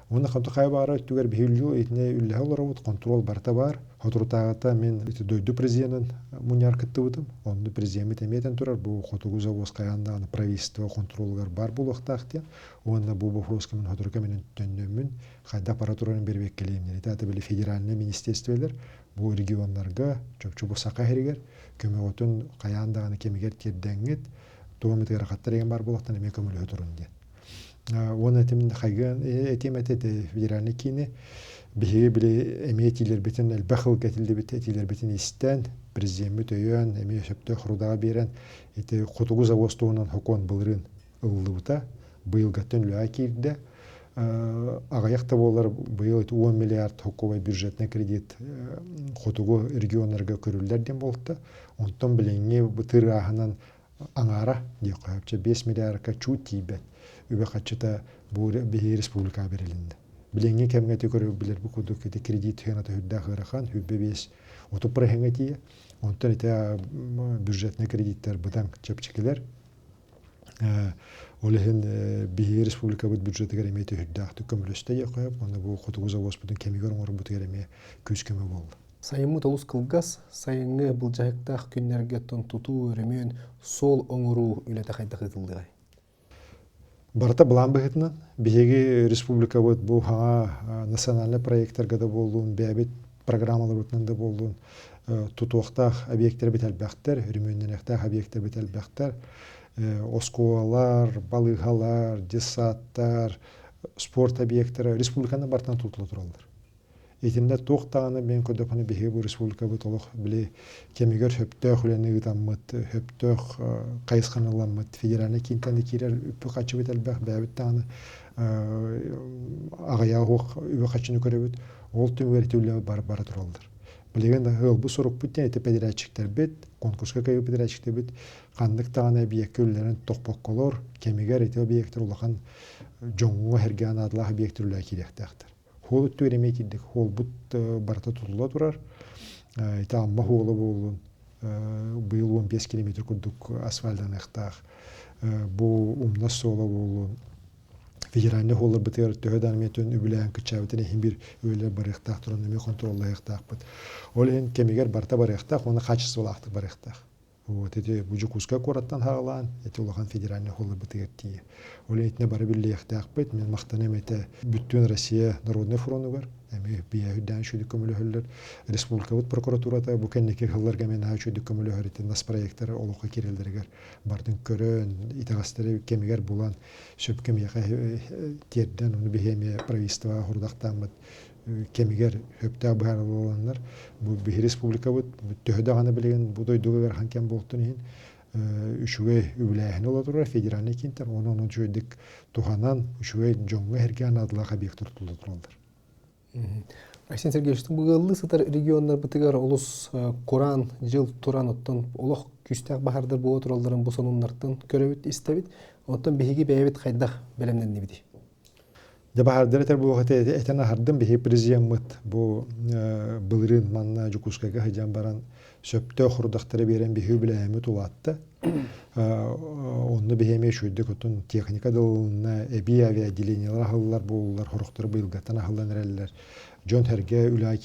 Уонна ханта хайа баара өттүгэр биһи итинэ үллэһэ олоробут, контрол барыта баар. Соторутааҕыта мин ити дойду президенин мунньаҕар кыттыбытым. Онно президеммит эмиэ этэн турар, бу хотугу завоз хайаан даҕаны правительство контролугар баар буолуохтаах диэн. Уонна бу вопроска мин сотору кэминэн төннөммүн, хайдах бара турарын бэрэбиэркэлиэм диэн. Ити аты били федеральнай министерстволар бу регионнарга, чопчу бу Саха сиригэр көмөҕүтүн хайаан даҕаны кэмигэр тиэрдэҥҥит, туох эмит ыарахаттар эгэн баар буолуохтан эмиэ көмөлөһө турун диэн. Уонна этим хайгыан этиэм этэ федеральный киини биһиги били эмиэ этиилэрбитин элбэх ылга этиллибит этиилэрбитин истэн президеммит өйөөн эмиэ сөптөөх рудаҕа биэрэн ити хотугу завоз туһунан сокуон былырыын ылыллыбыта быйылгаттан үлэҕэ киирдэ аҕыйах да буолар быйыл 10 миллиард хоккуобай бюджетный кредит хотугу регионнарга көрүллэр диэн буолта онтон билиҥҥи тырааһынан аҥаара диэххэ сөп. 5 миллиардка чуут тиийбэт үбэ-харчыта бу биһиги республикаҕа бэрилиннэ. Билиҥҥи кэмҥэ ити көрөр билэрбит курдук ити кредит сыаната сүрдээх ыарахан, 25 30 процеҥҥа тиийэ. Онтон ити бюджетнай кредиттэр быдан чэпчэкилэр. Ол иһин биһиги республикабыт бюджетыгар эмиэ түһүрдээхтик көмөлөстө диэххэ сөп. Уонна бу хотугу завозпутун кэмигэр оҥорбутугар эмиэ күүс-көмө буолла. Сайыммыт олус кылгас, сайыҥҥы былдьаһыктаах күннэргэ оттон тутуу, өрөмүөн, суол оҥоруу үлэтэ хайдах ыытыллыаҕай? Барыта былаан быһыытынан биһиги республикабыт бу хаҥа национальнай проектарга да буоллун, бэйэбит программаларбытынан да буоллун тутуохтаах объектэрбит элбэхтэр, өрөмүөннэниэхтээх объектэрбит элбэхтэр. Оскуолалар, балыыһалар, детсадтар, спорт объектара республиканы барытынан тутулла тураллар. Итиннэ туох даҕаны мин көрдөхпүнэ биһиги бу республикабыт олох били кэмигэр сөптөөх үлэни ыытаммыт, сөптөөх хайысханы ыламмыт, федеральнай киинтэн да киирэр үппү-харчыбыт элбэх, бэйэбит даҕаны аҕыйаҕа суох үбү-харчыны көрөбүт. Ол түмүгэр ити үлэ бара, бара тураллар. Билигин да ыалбыт сорукпут диэн ити бэдэрээччиктэрбит, конкурска кыайбыт бэдэрээччиктэрбит ханнык даҕаны эбийиэккэ үлэлэрин тохпокколор, кэмигэр ити объектар улахан дьоҥҥо сэргээн наадалаах объектар үлэҕэ киириэхтээхтэр. Хуол өттүгэр эмиэ киирдик. Хуолбут барыта тутулла турар. Ити Амма хуола буоллун, быйыл 15 километр курдук асфальтаныахтаах. Бу умнас суола буоллун, федеральнай хуолларбытыгар төһө да эмиэ үбүлээн кыччаабытын иһин биир үлэлэр барыахтаах туран эмиэ хонтуруоллаһыахтаахпыт. Ол иһин кэмигэр барыта барыахтаах уонна хаачыстыбалаахтык барыахтаах. Вот ити бу Дьокуускай куораттан саҕалаан, ити улахан федеральнай холлорбутугар тиийэ. Ол итинэ бары биллиэхтээхпит. Мин махтаным этэ бүттүүн Россия Народнай фронугар, эмиэ биһиэхэ үрдээн үчүгүйдүк көмөлөһөллөр. Республикабыт прокуратурата бу кэнники сылларга эмиэ наһаа үчүгүйдүк көмөлөһөр ити нацпроектары олоххо киирэллэригэр бардын көрөн, итэҕэстэри кэмигэр булан, сөпкө миэхэ тиэрдэн, ону биһи эмиэ правительствоҕа хорудахтааммыт кэмигэр сөптөөх быһаарылланнар бу биһи республикабыт төһө даҕаны билигин бу дойдуга ыарахан кэм буолтун иһин үчүгэй үбүлээһини ыла турар федеральнай киинтэн уонна онон үчүгэйдик туһанан үчүгэй дьоҥҥо эргэ анаадылаах объектар тутулла тураллар. Айсен Сергеевич, бу ыаллыы сытар регионнарбытыгар олус кураан дьыл туран, оттон олох күүстээх баһаардар буола туралларын бу сонуннартан көрөбүт, истэбит. Оттон биһиги бэйэбит хайдах бэлэмнэннибитий? Дьэ баһаардар этэр буолуох этэн аһардым биһиги президеммыт бу былырыын манна Дьокуускайга сылдьан баран сөптөөх хорудахтары биэрэн биһиги үбүлээһиммит улаатта. Онно биһи эмиэ үчүгэйдик отун техника да ылынна, эбии авиаотделениелар аһыллар буоллулар, сорохторо быйылгаттан аһыллан эрэллэр. Дьон сэргэ үлэ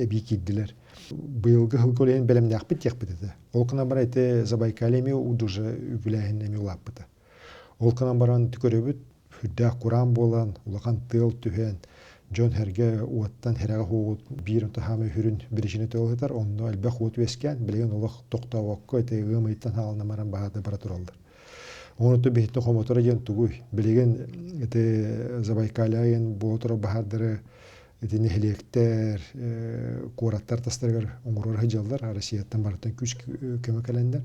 эбии киирдилэр. Быйылгы сылга үлэһин бэлэмнээхпит диэхпит этэ. Ол гынан баран ити Забайкалье эмиэ уже үбүлээһин эмиэ улааппыта. Ол гынан баран көрөбүт, сүрдээх кураан буолан, улахан тыал түһэн, дьон-сэргэ уоттан сэрэҕэ суоҕут биир хаамай сүрүн биричиинэ сытар, онно элбэх уот үөскээн, билигин олох тохтообокко ити ыам ыйыттан саҕаланан баран баһаарда бара тураллар. Ону биһиттэн хомоторо диэн тугуй? Билигин ити Забайкалье буола турар баһаардары ити нэһилиэктэр, куораттар тастарыгар оҥорор сылдьаллар, Россияттан барыттан күүс көмө кэлэннэр.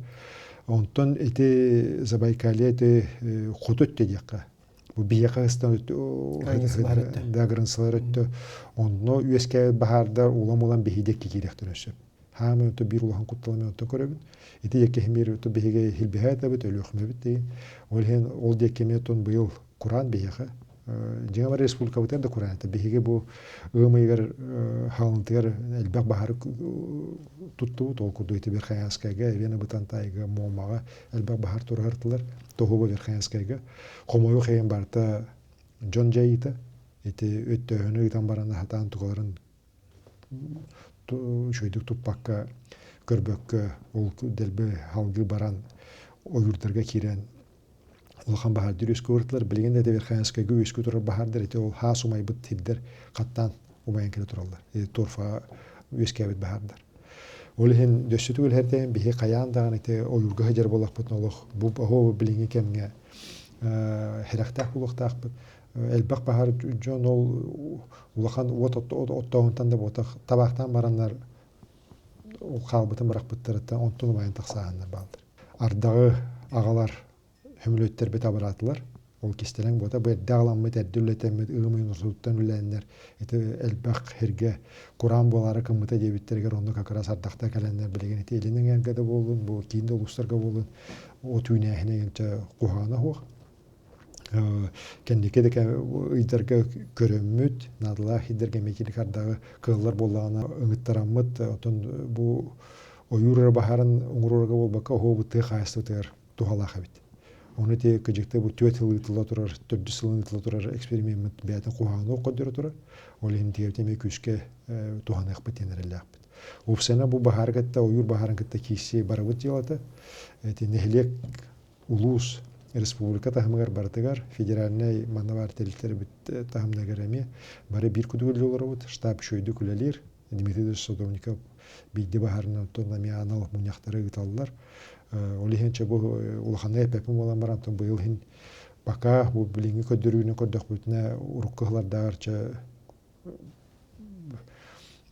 Онтон ити Забайкалье ити хоту өттө диэххэ. Бу биһиэхэ ыстан да границалар өттө. Онно үөскээбит баһаардар улам-улам биһи диэки киириэхтэрин сөп. Хаамай онто биир улахан кутталым онто көрөбүн. Ити диэки химиир өттө биһиги хилбиһээтэбит, өлүөхмэбит дейин. Ол иһин ол диэки эмиэ отон быйыл кураан биһиэхэ Дьиҥэр республикабытыгар да кураан этэ. Биһиги бу ыам ыйыгар хаалынтыгар элбэх баһаары туттубут. Ол курдук ити Верхоянскайга, Елена Бытантайга, Муомаҕа элбэх баһаар тураһартылар. Тоһуба Верхоянскайга. Хомойуох иһин барыта дьон дьайыыта. Ити өттөөһүнү ыытан баран сатаан тугаларын үчүгэйдик туппакка, көрбөккө, ол дэлби салгыы баран ойуурдарга киирэн улахан баһаардар үөскүү ырытылар. Билигин да Верхоянскайга үөскүү турар баһаардар ити ол хаас умайбыт сирдэр хаттаан умайан кэлэ тураллар. Торфа үөскээбит баһаардар. Ол иһин дөссө түгэл биһи хайаан даҕаны ити ойуурга сылдьар буоллахпытына олох бу оһо билиҥҥи кэмҥэ сэрэхтээх буолуохтаахпыт. Элбэх баһаар дьон ол улахан уот оттооһунтан да буотах табаахтаан бараннар ол хаалбытын бырахпыттарыттан онтон умайан тахсааһыннар бааллар. Ардаҕы аҕалар сөмөлүөттэрбит абыраатылар. Ол кистэлэҥ буота бу эрдэ аҕаламмыт, эрдэ үлэтэммит, ыам ыйын ортотуттан үлэлээннэр ити элбэх сиргэ кураан буолаары кыммыта диэбиттэригэр онно как раз ардахта кэлэннэр билигин ити илин эҥээргэ да буоллун, бу киин да улуустарга буоллун от үүнээһинэ куһаҕана суох. Кэнники да ыйдарга көрөммүт, наадалаах ыйдарга эмиэ кини ардаҕы кыаллар буоллаҕына ыҥыттараммыт, оттон бу ойуур эрэ баһаарын оҥорорго буолбакка, оһуобут тыа хаһаайыстыбатыгар туһалаах эбит. Ону ити кыдьыкта бу түөрт сыл ыытылла турар, төрдүс сылын ыытылла турар эксперимеммит бэйэтин куһаҕаны көрдөрө турар. Ол иһин тиэбит эмиэ күүскэ туһаныахпыт диэн эрэллээхпит. Уопсайынан бу баһаары кытта, ойуур баһаарын кытта киирсии барыбыт дьыалата. Ити нэһилиэк улуус, республика таһымыгар барытыгар федеральнай манна баар тэрилтэлэрбит таһымнарыгар эмиэ бары биир курдук үлэлии олоробут. Штаб үчүгэйдик үлэлиир. Дмитрий Садовников биирдэ баһарынан оттон эмиэ анал мунньахтары ыыталлар. Ол иһин чэ бу улаханнык эппэппин буолан баран быйыл иһин пока бу билиҥҥи көрдөрүүнү көрдөхпүтүнэ урукку сыллардааҕар чэ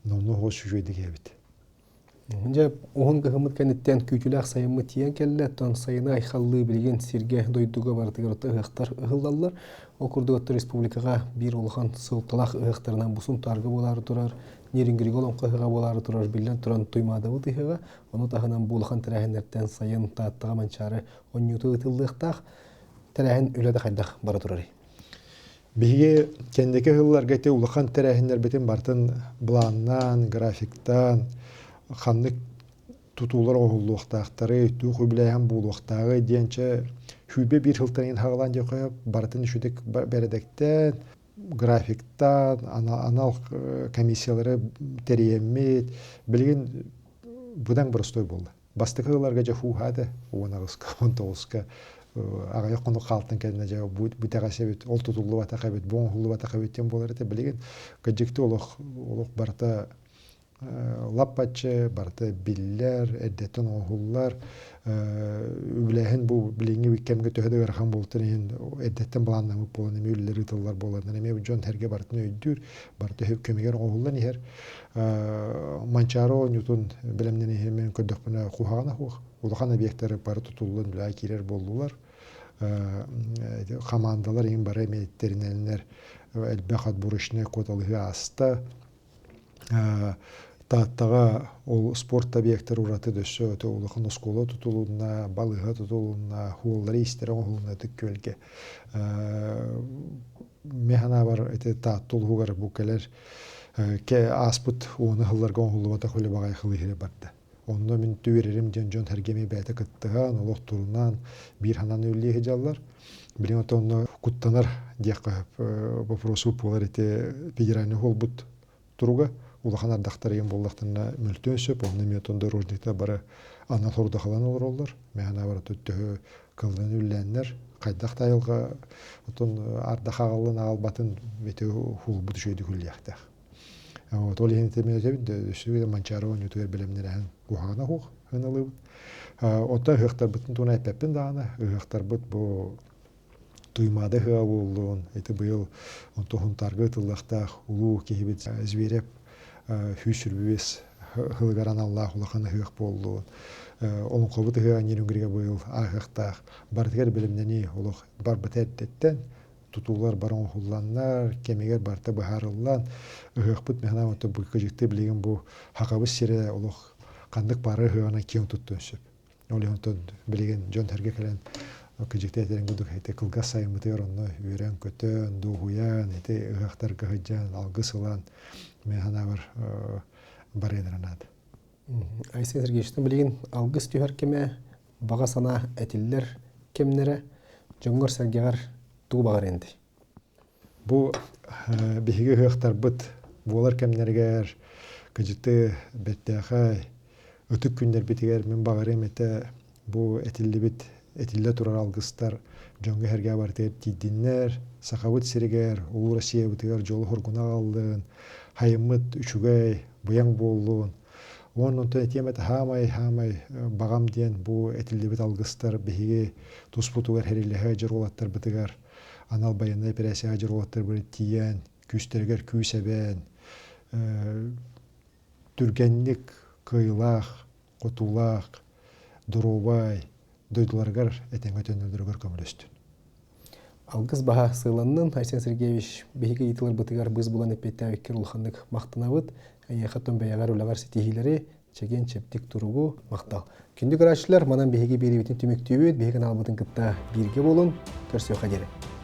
номнуо хос үчүгэйдик эбит. Дьэ, уһун кыһыммыт кэнниттэн күүтүүлээх сайыммыт тиийэн кэллэ. Оттон сайыны айхаллыы билигин сиргэ, дойдуга барытыгар ыһыахтар ыһыллаллар. Ол курдук оттон республикаҕа биир улахан суолталаах ыһыахтарынан бу Сунтаарга буолаары турар, Нерюнгригэ олоҥхо ыһыаҕа буолаары турар, биллэн туран Туймаадабыт ыһыаҕа. Ону таһынан бу улахан тэрээһиннэртэн сайын Тааттаҕа Манчаары оонньуута ыытыллыахтаах. Тэрээһин үлэтэ хайдах бара турарый? Биһиги кэнники сылларга ити улахан тэрээһиннэрбитин барытын былааннаан, графиктаан, ханнык тутуулар оҥоһуллуохтаахтарый, туох үбүлээһин буолуохтааҕый диэн чэ 21 сылтан иһин хаҕалаан диэххэ барытын үчүгэй бэрэдэктээн, графиктаан, анал комиссиялары тэрийэммит, билигин быдан боростуой буолла. Бастакы ыларга дьэ һуу-һаа да 18-ка, 19-ка аҕыйах хонук хаалтан кэннэ дьэ бу бүтэҕэс эбит, ол тутуллубатах эбит, бу оҥоһуллубатах эбит диэн буолар этэ. Билигин кырдьыкты олох олох барыта лаппаччы, барыта биллэр, эрдэттэн оҥоһуллар. Үбүлээһин бу билиҥҥи кэмҥэ төһө да ыарахан буолтун иһин эрдэттэн былааннаммыт буолан эмиэ үлэлэр ыытыллар буоланнар эмиэ дьон сэргэ барытын өйдүүр, барыта кэмигэр оҥоһуллан иһэр. Манчаары оонньуутун бэлэмнэниһин көрдөхпүнэ куһаҕана суох. Улахан объектары бары тутуллан үлэҕэ киирэр буоллулар. Хамаандалар иһин бары эмиэ тэринэллэр. Элбэх отборочнай куоталаһыы ааста. Тааттаҕа ол спорт объектар ураты дөссө өтө улахан оскуола тутулунна, балыыһа тутулунна, хуоллары-истэрэ оҥоһулунна Ытык Күөлгэ. Мин санаабар ити Таатта улууһугар бу кэлэр ааспыт уону сылларга оҥоһуллубатах үлэ баҕайы хылыыһыра барда. Онно мин түөрэрим диэн дьон сэргэми бэйэтэ кыттыһан, олох турунан, биир санааны үллии сылдьаллар. Билигин оттон онно куттанар диэххэ сөп вопросу буолар ити федеральный буолбут туруга улахан ардахтар ийэн буоллахтарына мөлтүөн сөп, онно эмиэ оттон дорожниктар бары анал хордахалан олороллор. Мин санаабар төһө кылынан үллээннэр, хайдах да айылҕа оттон ардах аҕаллын аҕалбатын ити хуулбут үчүгэйдик үллиэхтээх. Вот, ол иһин мин этэбин өссө Манчаары оонньуутугар бэлэмнэрэһэн куһаҕана суох ыналыыбын. Оттон ыһыахтарбытын туһунан эппэппин даҕаны, ыһыахтарбыт бу Туймаада ыһыаҕа буоллун, ити быйыл онтон Сунтаарга ытыллыахтаах улуу киһибит Зверев 125 сылыгар аналлаах улахан ыһыах буоллун, Олоҥхобут ыһыаҕа Нерюнгрига быйыл ааһыахтаах. Барытыгар бэлэмнэнии олох барбыта эрдэттэн тутуулар бары оҥоһулланнар, кэмигэр барыта быһаарыллан, ыһыахпыт мин санаам бу кыдьыкты билигин бу Хахабыт сирэ олох ханнык баары ыһыаҕынан киэҥ туттуон сөп. Ол иһин онтон билигин дьон-сэргэ кэлэн кыдьыкты этэрин курдук ити кылгас сайыммытыгар онно үөрэн-көтөн, дуоһуйан, ити ыһыахтарга сылдьан, алгыс ылан, мин санаабар барыанара наада. Айсен Сергеевич, билигин алгыс түһэр кэмэ, баҕа санаа этиллэр кэмнэрэ, дьоҥҥор-сэргэҕэр тугу баҕар энди? Бу биһиги ыһыахтарбыт буолар кэмнэригэр кыдьыты бэртээхэй ытык күннэрбитигэр мин баҕарыам этэ бу этиллибит этиллэ турар алгыстар дьоҥҥо-сэргэҕэ барытыгар тиийдиннэр, Сахабыт сиригэр, Улуу Россиябытыгар дьолу-соргуну аҕаллын, хайыммыт үчүгэй, быйаҥ буоллун. Уонна онтон этиэм этэ хаамай-хаамай баҕам диэн бу этиллибит алгыстар биһиги туспутугар хэрилэһэ дьор уолаттарбытыгар анал байыаннай эпэрээссийэҕэ дьоруоттарбар тиийэн, күүстэригэр күүс эбэн, түргэнник кыайыылаах, хотуулаах, доруобай дойдуларыгар этэҥҥэ төннөллөрүгэр көмөлөстүн. Алгыс баһа сыаланнын, Айсен Сергеевич, биһиги ыйытыларбытыгар быыс булан эппиэттээбиккэр улаханнык махтанабыт. Эйиэхэ тон бэйэҕэр үлэҕэр ситиһиилэри, чэгиэн-чэбдик туругу махтал. Күндү көрөөччүлэр, манан биһиги биэриибитин түмүктүүбүт. Биһиги каналбытын кытта бииргэ буолун. Көрсүөххэ диэри.